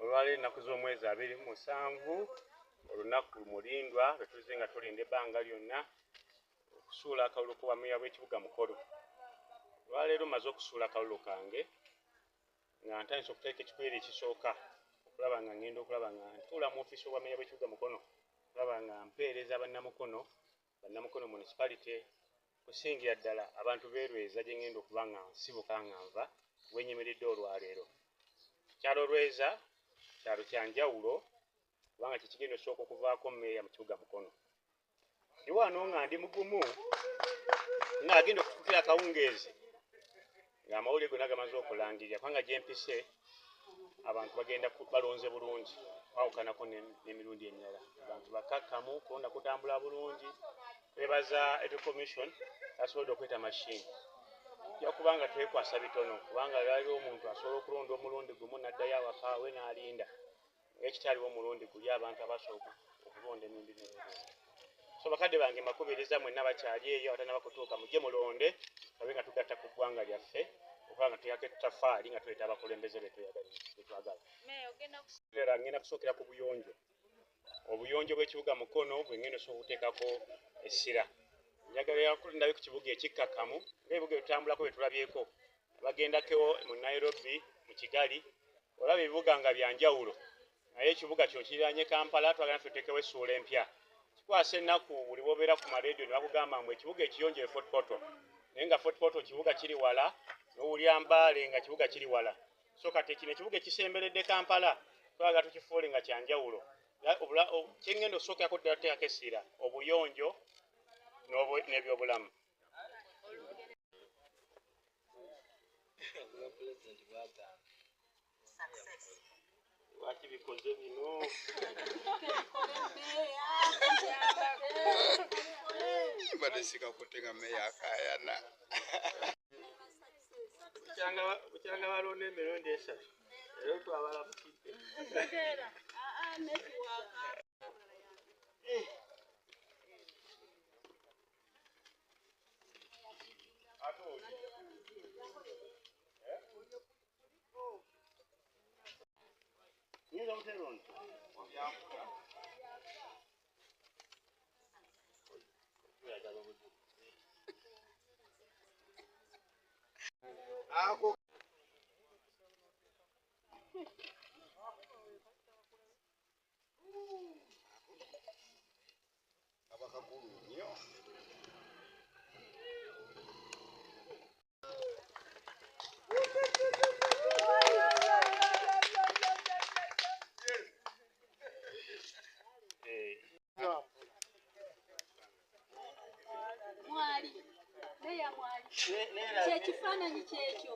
Olwaleero ennaku z'omwezi 27, olunaku mulindwa lwe tuzze nga tulinda ebbanga lyonna okusuula akalulu k'obwameeya bw'ekibuga Mukono. Olwaleero mmaze okusuula akalulu kange nga ntandise okuteeka ekikwere ekisooka okulaba nga ngenda okulaba nga ntuula mu ofiisi y'obwameeya bw'ekibuga Mukono okulaba nga mpeereza bannamukono, bannamukono municipality, kusingira ddala abantu b'e Lweza gye ngenda okuba nga nsibuka nga nva we nnyimiridde olwaleero. Kyalo Lweza kyalo kya njawulo kubanga kye kigenda osooka okuvaako mmeeya mu kibuga Mukono. Ndi wano nga ndi mugumu ng'agenda okutukira akawungeezi ng'amawulire gonna gamaze okulangirira kubanga gye mpise abantu bagenda balonze bulungi kwawukanako n'emirundi emirala. Abantu bakkakkamu, kulonda kutambula bulungi. Twebaza Electoral Commission asobodde okweta machine. Tujja kuba nga twekwasa bitono kubanga lwaliwo omuntu asobola okulonda omulundi gumu n'addayo awaka we n'alinda ng'ekitaliwo omulundi guli abantu abasooka okulonda emirundi n'emirundi. So bakadde bange mbakubiriza mwenna bakyali eyo abatannaba kutuuka mujje mulonde tulabe nga tugatta ku ggwanga lyaffe okuba nga tuyako ettaffaali nga tuleeta abakulembeze be twagala. Era ngenda kusookera ku buyonjo. Obuyonjo bw'ekibuga Mukono bwe ngenda osooka okuteekako essira. Njagala ndabe ku kibuga ekikkakkamu ng'ebibuga ebitambulako bye tulabyeko. Bagendako mu Nairobi, mu Kigali, olaba ebibuga nga bya njawulo naye ekibuga kino kiriraanye Kampala, twagala naffe tuteekewo essuula empya. Kikwasa ennaku buli bw'obeera ku maleediyo ne bakugamba mbu ekibuga ekiyonjo ye Fort Portal, naye nga Fort Portal kibuga kiri wala, n'owulira Mbale nga kibuga kiri wala. So kati kino ekibuga ekisemberedde Kampala twagala tukifuule nga kya njawulo. Kye ngenda okusookerako ddala tuteekako essira obuyonjo n'ebyobulamu. Lwaki bikoze bino? Mbadde sikakutte nga mmeeya akaayana. Bukyanga balonda emirundi esatu era twabalabukidde. Ako abakagulu nnyo. Mwali, meya mwali. Kyekifaananyi kyekyo.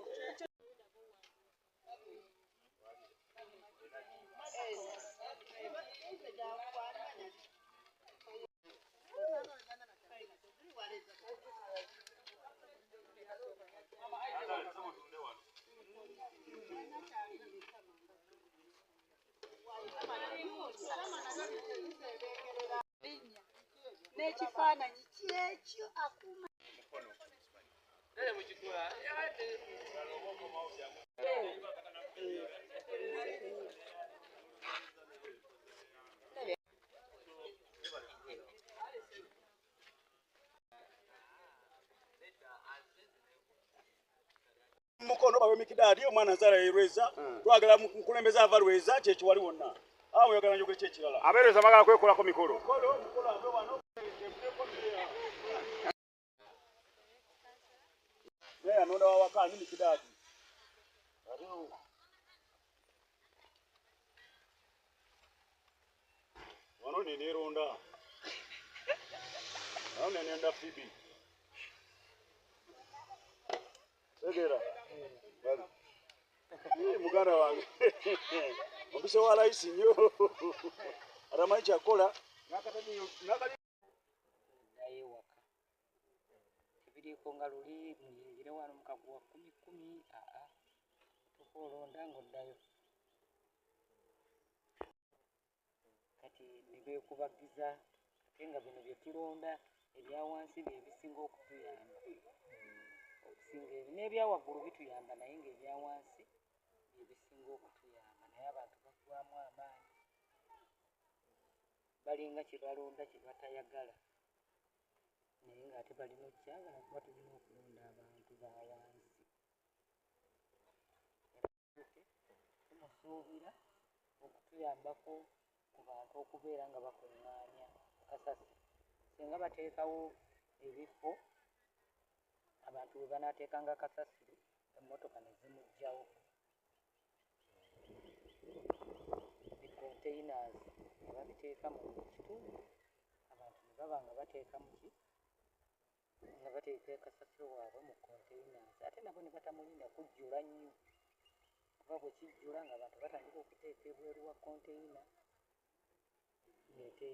N'ekifaananyi kyekyo akuuma. Mukono bawe Mikidaadi omwana nzala ye Lweza, twagala mukulembeze ava Lweza kyekiwali wonna. Awo oyagala njogere ki ekirala? Abeereza bagala kwekolako mikolo. Mukolo, mukolo ave wano. Naye anonda wa waka ni Mikidaadi. Wano neneeronda. Wano nenenda Phoebe. Tegera. Bali. Muganda wange. Ompise wa layisi nnyo. Atamanyi kyakukola. Ddayo ewaka. Tebiriiko nga luli muyingire wano mu kaguwa kumi kumi, aa. Otuuka olonda ng'oddayo. Kati ne beekubagiza ate nga bino bye tulonda ebya wansi bye bisinga okutuyamba. Okusinga ebyo n'ebya waggulu bituyamba naye ng'ebya wansi bye bisinga okutuyamba naye abantu baggwawo. Balinga kye balonda kye batayagala, naye ng'ate balina okukyagala kuba tulina okulonda abantu ba wansi. Tumusuubira okutuyambako ku bantu okubeera nga bakuŋŋaanya kasasiro. Singa bateekawo ebifo abantu we banaateekanga kasasiro, emmotoka ne zimuggyawo, bi containers ne babiteeka mu buli kitundu, abantu ne baba nga bateeka mu ki, nga bateeka kasasiro waabwe mu containers, ate nabo ne batamulinda kujjula nnyo, kuba bwe kijjula ng'abantu batandika okuteeka ebweru wa container, ng'ate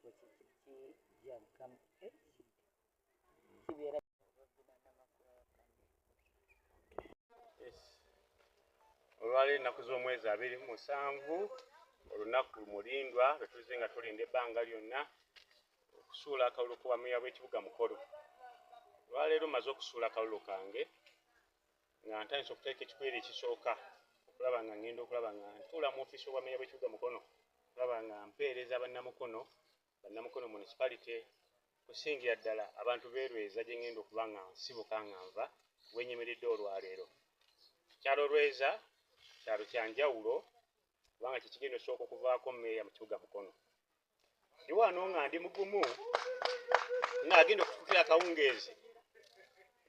ekifo kijagga kibeera. Olwaleero ennaku z'omwezi 27, olunaku mulindwa lwe tuzze nga tulinda ebbanga lyonna okusuula akalulu k'obwameeya bw'ekibuga Mukono. Olwaleero mmaze okusuula akalulu kange nga ntandise okuteeka ekikwere ekisooka okulaba nga ngenda okulaba nga ntuula mu ofiisi y'obwameeya bw'ekibuga Mukono, okulaba nga mpeereza bannamukono, bannamukono municipality, kusingira ddala abantu b'e Lweza gye ngenda okuba nga nsibuka nga nva wenyimiridde olwaleero. Kyalo Lweza kyalo kya njawulo kubanga kye kigenda osooka okuvaako mmeeya mu kibuga Mukono. Ndi wano nga ndi mugumu ng'agenda okutukira akawungeezi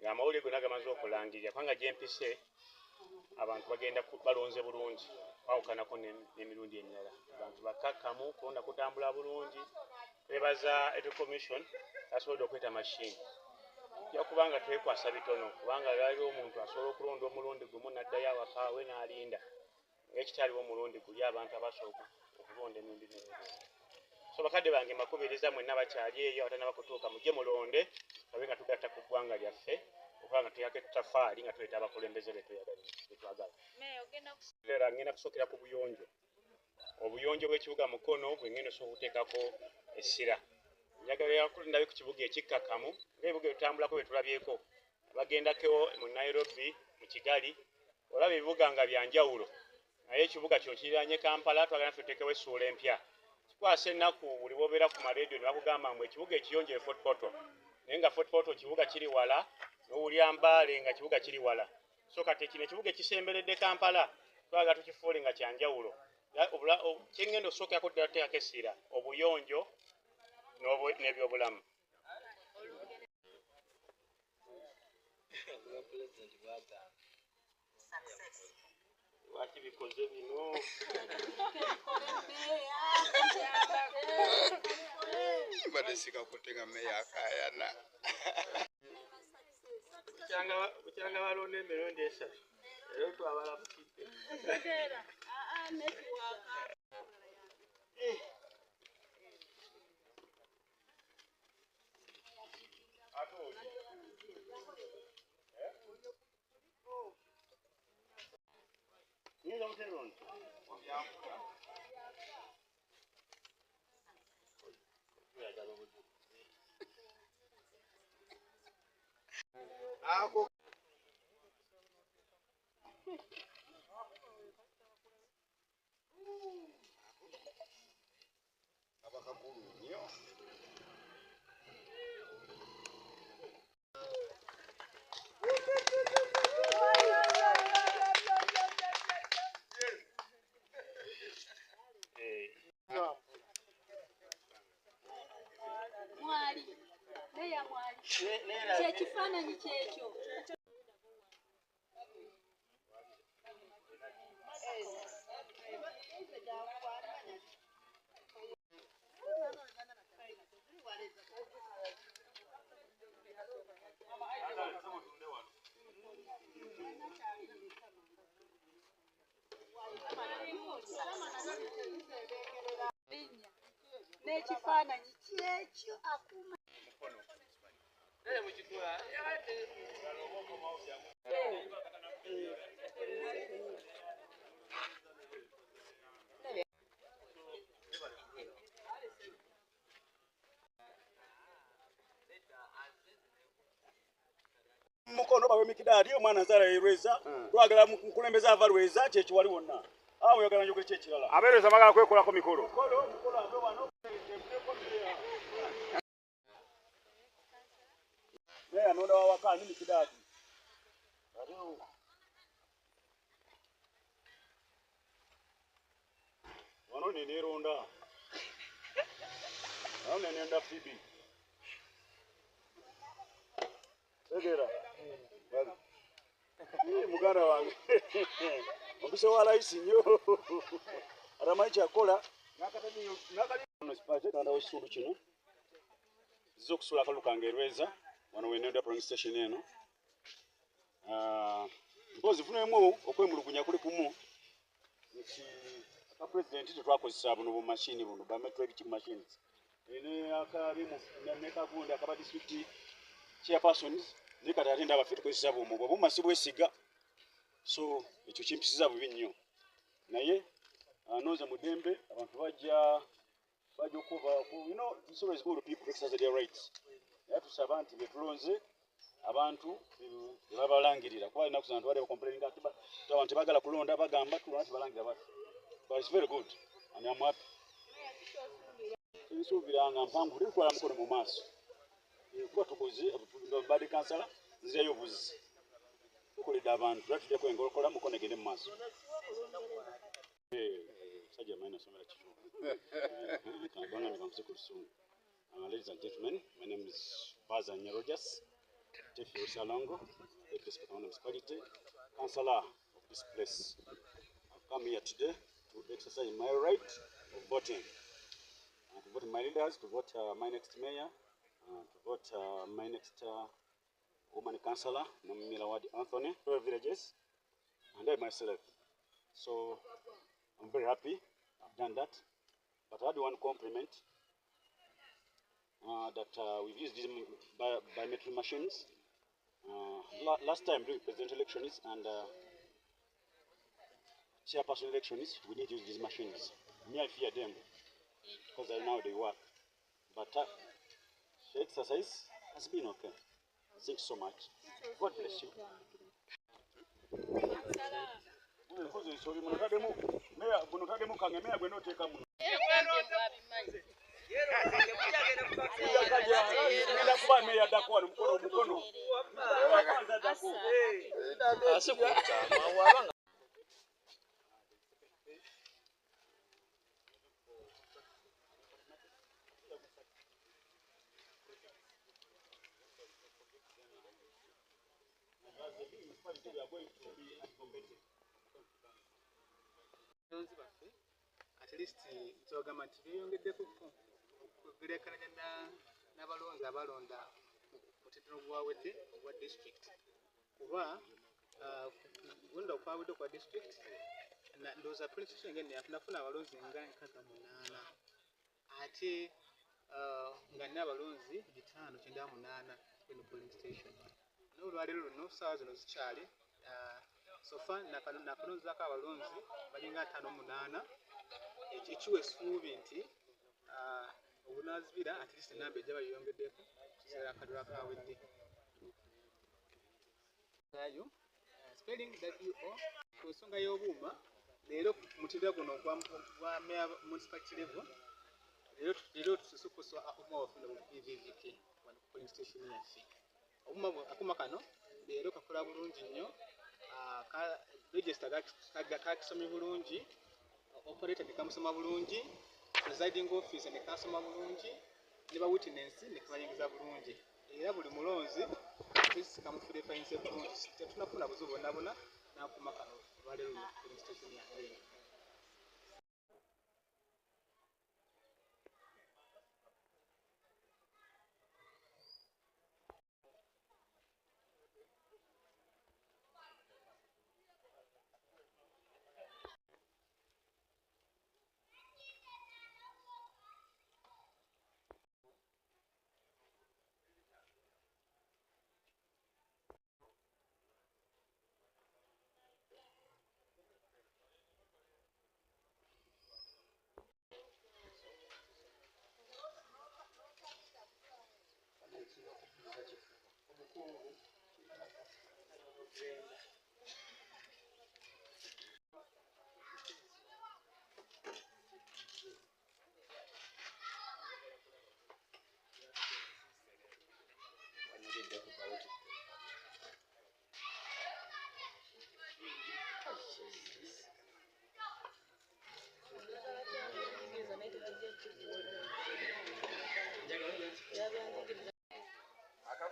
ng'amawulire gonna gamaze okulangirira, kubanga gye mpise abantu bagenda balonze bulungi kwawukanako n'emirundi emirala. Abantu bakkakkamu, kulonda kutambula bulungi. Twebaza Electoral Commission asobodde okweta machine. Tujja kuba nga twekwasa bitono kubanga lwaliwo omuntu asobola okulonda omulundi gumu n'addayo awaka we n'alinda, ng'ekitaliwo omulundi guli abantu abasooka okulonda emirundi n'emirundi. So bakadde bange mbakubiriza mwenna bakyali eyo abatannaba kutuuka, mujje mulonde babe nga tugatta ku ggwanga lyaffe okuba nga tuyako ettaffaali nga tuleeta abakulembeze betwagala. Era ngenda kusookera ku buyonjo. Obuyonjo bw'ekibuga Mukono bwe ngenda osooka okuteekako essira. Njagala ndabe ku kibuga ekikkakkamu ng'ebibuga ebitambulako bye tulabyeko. Bagendako mu Nairobi, mu Kigali, olaba ebibuga nga bya njawulo, naye ekibuga kino kiriraanye Kampala, twagala naffe tuteekewo essuula empya. Kikwasa ennaku buli bw'obeera ku maleediyo ne bakugamba mbu ekibuga ekiyonjo e Fort Portal, naye nga Fort Portal kibuga kiri wala, n'owulira Mbale nga kibuga kiri wala. So kati kino ekibuga ekisemberedde Kampala twagala tukifuule nga kya njawulo. Kye ngenda okusookerako ddala tuteekako essira obuyonjo n'ebyobulamu. Lwaki bikoze bino? Mbadde sikakutte nga meeya akaayana. Bukyanga balonda emirundi 3, era twabalabukidde. Ako abakagulu nnyo. Mwali meeya mwali kyekifaananyi kyekyo. N'ekifaananyi kyekyo akuuma. Mukono bawe Mikidaadi omwana nzala ye Lweza, twagala mukulembeze ava Lweza kyekiwali wonna. Awo oyagala njogere ki ekirala? Abeereza bagala kwekolako mikolo. Mukono ave wano. Meya nonda wawaka ndi Mikidaadi. Wano neneeronda. Wano nenenda Phoebe. Tegeera. Muganda wange. Ompise wa layisi nnyo. Atamanyi kyakola. N'akatanda w'ekitundu kino. Nzize okusuula akalulu kange e Lweza. Wano wenenda polling station eno. Mpozi nfunemu okwemulugunya kuli kumu nti aka president tetwakozesa buno bumashini buno biometric chip machines ne akalimu ne kagundi akaba district chairpersons ne kati ate ndaba ffe tukozesa bumu bwe buma si bwesiga, so ekyo kimpisiza bubi nnyo, naye anoze mu ddembe abantu bajja okuva you know, it's always good people to exercise their rights. Naye tusaba nti bye tulonze abantu tebabalangirira kuba ennaku zino abantu bali abantu tebagala kulonda, bagamba tulonda tebalangira batu, but it's very good and I'm happy. Nsuubira nga mpangudde tutwala mukono mu maaso kuba tukoze mbadde kansala nzirayo obuzi tukoledde abantu era tujja kwengera okukola mukono egende mu maaso. Musajja manyi nasomera kitundu kambanga nkanvuze ku Lusungu. Ladies and gentlemen, my name is Bazanya Rogers, Chief Salongo, Deputy Municipality, Councillor of this place. I've come here today to exercise my right of voting, to vote my leaders, to vote my next mayor, to vote my next woman councillor, Namumira Ward Anthony, 12 villages, and I myself. So I'm very happy I've done that. But I had one compliment. That we've used these biometric machines last time during presidential elections and chairperson elections. We need to use these machines. Me, I fear them because I know they work. But the exercise has been okay. Thanks so much. God bless you. At least nzogamba nti beeyongeddeko okugerekeranya n'abalonzi abalonda mu mutendera ogwawedde ogwa district, kuba kulonda okwawedde okwa district ndowooza polling station ngeno nafuna abalonzi nga 68 ate nga nina abalonzi 598 eno polling station. N'olwaleero luno ssaawa zino zikyali so far nakalonzaako abalonzi balinga 58, ekiwa essuubi nti obunaazibira at least enamba ejja bayongeddeko okusinziira akalulu akawedde. Spelling WO ku nsonga y'obuuma leero ku mutendera guno ogwa municipality level leero tusoose okukozesa obuuma bwaffe buno BVVK wano ku polling station yaffe. Obuuma akuuma kano leero kakola bulungi nnyo, register kakisomye bulungi, operator ne kamusoma bulungi, presiding officer ne kasoma bulungi, ne ba witness ne kabayingiza bulungi, era buli mulonzi kamufudefinze bulungi. Tetunafuna buzibu bwonna bwonna n'akuuma kano olwaleero luno ku polling station yaffe.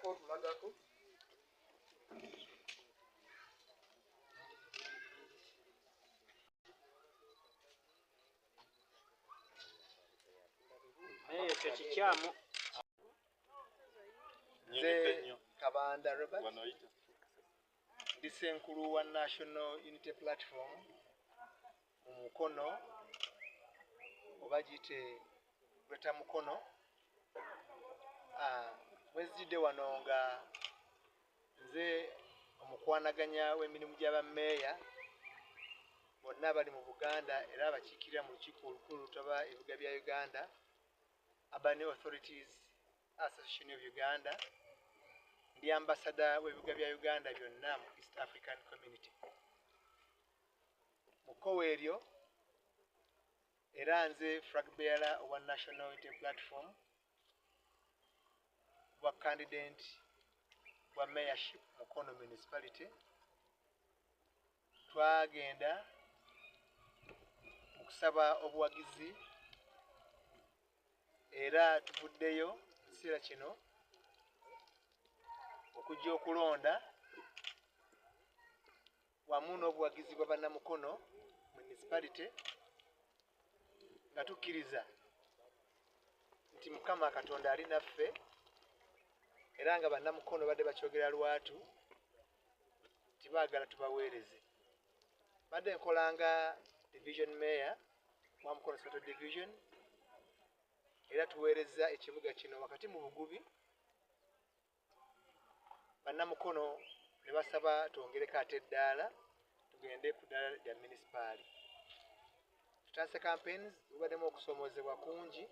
Gezaako otulagako. Ekyo kikyamu. Nze Kabanda Robert, ndi ssenkulu wa National Unity Platform mu Mukono, oba giyite Greater Mukono. Mwezijidde wano nga nze omukwanaganya w'emirimu gya bammeeya bonna abali mu Buganda era abakiikirira mu lukiiko olukulu olutaba ebibuga bya Uganda, Urban Authorities Association of Uganda. Ndi ambasada w'ebibuga bya Uganda byonna mu East African Community. Mu kkowe eryo era nze flag bearer owa National Unity Platform bwa candidate bwa mayorship Mukono Municipality. Twagenda mu kusaba obuwagizi era tuvuddeyo mu kiseera kino okujja okulonda wamu n'obuwagizi bwa bannamukono municipality, nga tukkiriza nti Mukama Katonda ali naffe, era nga bannamukono badde bakyogera lwatu nti baagala tubaweereze. Badde nkolanga division mayor wa Mukono Central Division, era tuweereza ekibuga kino wakati mu bugubi. Bannamukono ne basaba twongereko ate eddaala, tugende ku ddaala lya munisipaali. Tutandise campaigns, bubaddemu okusoomoozebwa kungi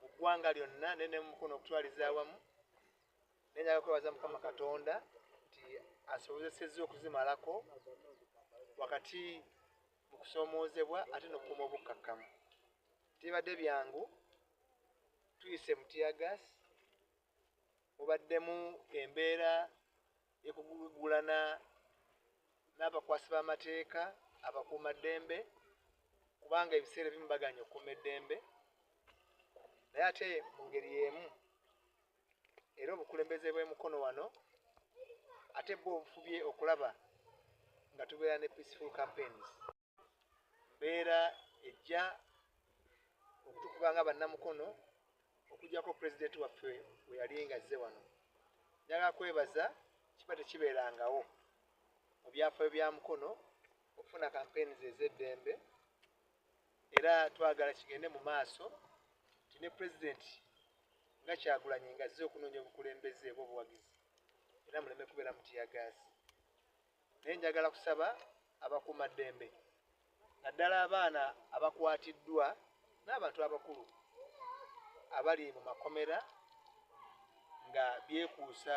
mu ggwanga lyonna naye ne mu Mukono okutwaliza awamu. Naye njagala kwebaza Mukama Katonda nti asobozesezza okuzimalako wakati mu kusoomoozebwa ate n'okukuuma obukkakkamu. Tebibadde byangu, tuyise mu tear gas, mubaddemu embeera y'okugulana n'abakwasi b'amateeka abakuumaddembe, kubanga ebiseera ebimu baganye okukuuma eddembe. Naye ate mu ngeri y'emu era obukulembeze bw'e Mukono wano ate bwo obufubye okulaba nga tubeera ne peaceful campaigns. Mbeera ejja okutukuba nga bannamukono okuggyako pulezidenti waffe we yali nga azze wano. Njagala kwebaza, kiba tekibeerangawo mu byafaayo bya Mukono okufuna campaigns ez'eddembe, era twagala kigende mu maaso nti ne pulezidenti nga Kyagulanyi nga azze okunoonya obukulembeze oba obuwagizi, era muleme kubeera mu tear gas. Naye njagala kusaba abakuumaddembe, naddala abaana abakwatiddwa n'abantu abakulu abali mu makomera nga byekuusa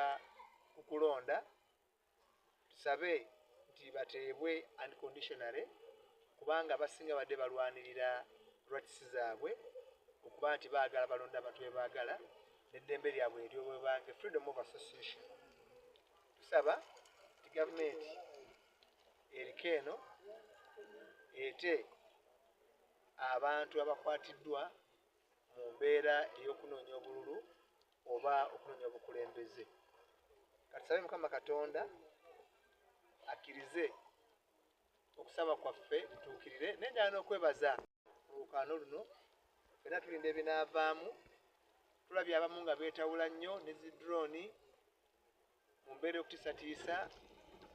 ku kulonda, tusabe nti bateebwe unconditionally, kubanga abasinga badde balwanirira rights zaabwe, okuba nti baagala balonda abantu be baagala n'eddembe lyabwe ery'obwebange, freedom of association. Tusaba nti gavumenti eriko eno ete abantu abakwatiddwa mu mbeera ey'okunoonya obululu oba okunoonya obukulembeze. Katusabe Mukama Katonda akkirize okusaba kwaffe kutuukirire. Naye njagala n'okwebaza olwokaano luno, ffenna tulinda ebinaavaamu. Tulabye abamu nga beetawula nnyo ne zi drone mu mbeera y'okutiisatiisa.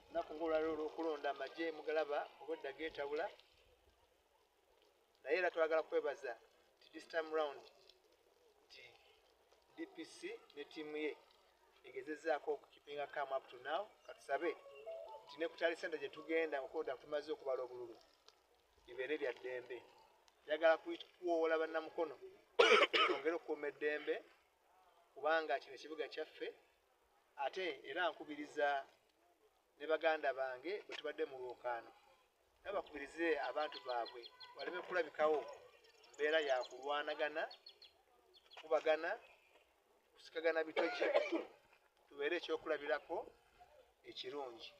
Lunaku ng'olwaliro olw'okulonda, amagye mugalaba obwedda geetawula. Naye era twagala kwebaza nti this time round nti DPC ne ttiimu ye egezezzaako okukeepinga calm up to now. Katusabe nti ne ku tally center gye tugenda okulonda, tumaze okubala obululu, bibeere bya ddembe. Njagala kuwoola bannamukono twongere okukuuma eddembe, kubanga kino ekibuga kyaffe. Ate era nkubiriza ne baganda bange bwe tubadde mu lwokaano, nabo bakubirize abantu baabwe baleme kulabikawo mbeera ya kulwanagana, kubagana, kusikagana bitogi. Tubeere ekyokulabirako ekirungi.